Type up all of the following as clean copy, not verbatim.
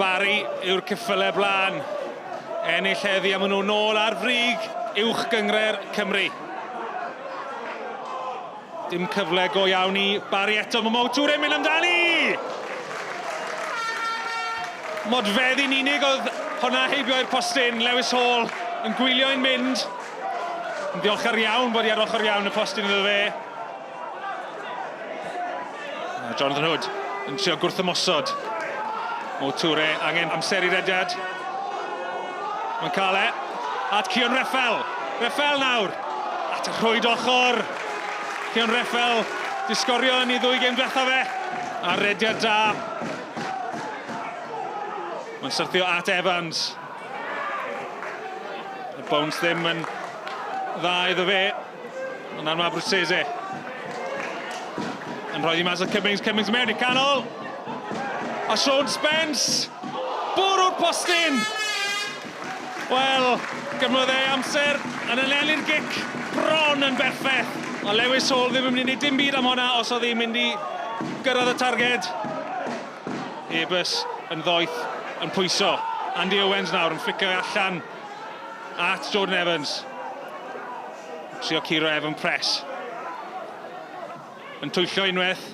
Barry yw'r ceffylau blaen. Ennill heddi a maen nhw nôl ar frig uwch gynghrair Cymru. Dim cyfle go iawn i Barry eto, mae Mo Toure yn mynd amdani! Modfeddi'n unig oedd hwnna heibio i'r postyn, Lewis Hall yn gwylio i'n mynd. Yn ddiolchgar iawn bod hi ar ochr iawn y postyn iddo fe. A Jonathan Hood yn trio gwrthymosod. Mo Toure angen amseru rediad. Mae'n cael e at Cion Reffel. Reffel nawr. At y rhwyd ochr. Cion Reffel di sgorio yn ei ddwy gêm diwetha fe. A rediad da. Mae'n syrthio at Evans. Y bounce ddim yn dda iddo fe. Ond nawr mae Bruzzese yn rhoi i mas o Cummings. Cummings mewn i canol. A Sean Spence! Bwrw'r postyn! Wel, gymrodd e amser yn anelu gic bron yn berffaith. A Lewis Hall ddim yn mynd i wneud dim byd am hwnna os oedd hi'n mynd i gyrraedd y targed. Airbus yn ddoeth yn pwyso. Andy Owens nawr yn flicio allan at Jordan Evans. Trio curo Evan Press. Yn twyllo unwaith.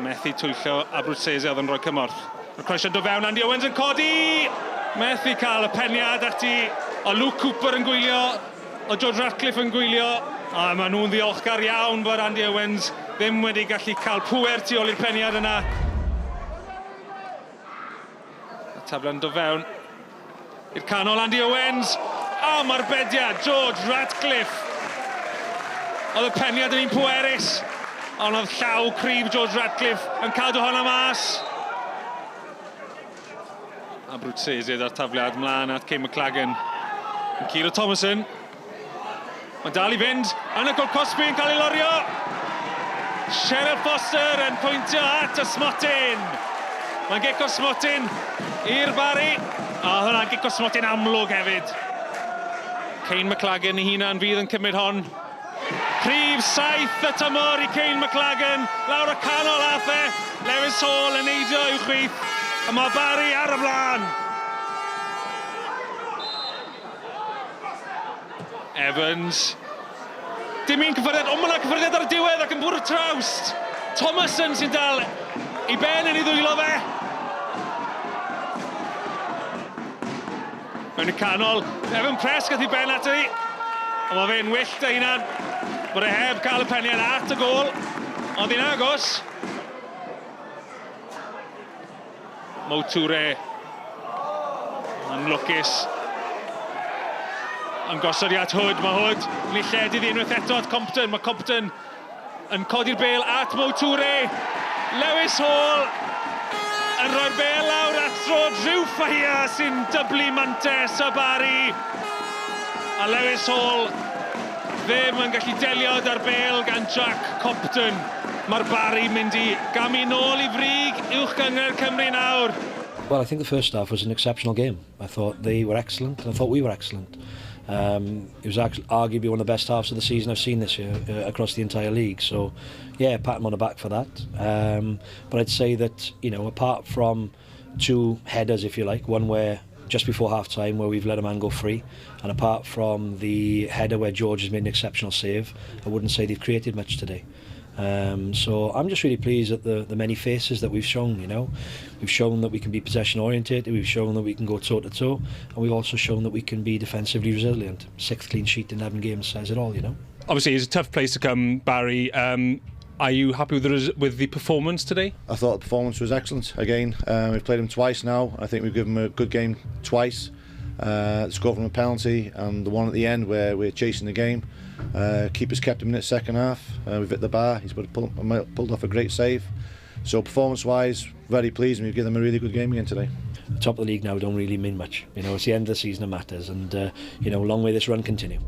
Methu twyllo Abruzzese oedd yn rhoi cymorth. Mae'r croesio'n dod fewn, Andy Owens yn codi! Methu cael y peniad ati. O Luke Cooper yn gwylio, o George Ratcliffe yn gwylio. A maen nhw'n ddiolchgar iawn bod Andy Owens ddim wedi gallu cael pŵer tu ôl i'r peniad yna. Y taflen dod fewn i'r canol, Andy Owens. A mae'r bediad, George Ratcliffe. Oedd y peniad yn un pwerus, ond oedd llaw cryf George Ratcliffe yn cadw hwnna mas. A Bruzzese ar tafliad mlaen at Kane McLagan. Yn curo Thomason. Mae'n dal i fynd. Yn y gol cosbi yn cael ei lorio. Cheryl Foster yn pwyntio at y smotyn. Mae'n gic o smotyn i'r Barry. A hwnna'n gic o smotyn amlwg hefyd. Kane McLagan ei hunan fydd yn cymryd hon. Rhif 7 y tymor i Kane McLagan. Lawr y canol ath e. Lewis Hall yn neidio i'w chwith. A mae Barry ar y blaen. Evans. Dim un cyffyrddiad, ond mae yna cyffyrddiad ar y diwedd ac yn bwrw trawst. Thomason sy'n dal i ben yn ei ddwylo fe. Mewn y canol, Evan Press gath i ben ato i. Ond mae fe'n wyllt ei hunan. Bod e heb cael y peniad at y gôl. Ond hi'n agos. Mo Toure yn lwcus yn gosod i at Hood. Mae Hood yn ei lledu iddi unwaith eto at Compton. Mae Compton yn codi'r bêl at Mo Toure. Lewis Hall yn rhoi'r bêl lawr at dro Drew Fahia sy'n dyblu mantes y Barry. A Lewis Hall ddim yn gallu delio da'r bêl gan Jack Compton. Mae'r Barry mynd i gamu nôl i frig uwch gynghrair Cymru nawr. Well, I think the first half was an exceptional game. I thought they were excellent and I thought we were excellent. It was actually arguably one of the best halves of the season I've seen this year across the entire league. So, yeah, pat them on the back for that. But I'd say that, apart from two headers, if you like, one where just before half-time where we've let a man go free, and apart from the header where George has made an exceptional save, I wouldn't say they've created much today. So I'm just really pleased at the many faces that we've shown, you know. We've shown that we can be possession oriented, we've shown that we can go toe to toe, and we've also shown that we can be defensively resilient. 6th clean sheet in 11 games says it all, you know. Obviously it's a tough place to come, Barry. Are you happy with the performance today? I thought the performance was excellent. Again, we've played them twice now. I think we've given them a good game twice. Scored from a penalty and the one at the end where we're chasing the game. Keeper's kept him in the second half. We've hit the bar. He's pulled off a great save. So performance-wise, very pleased, and we've given them a really good game again today. The top of the league now don't really mean much. It's the end of the season that matters, and long may this run continue.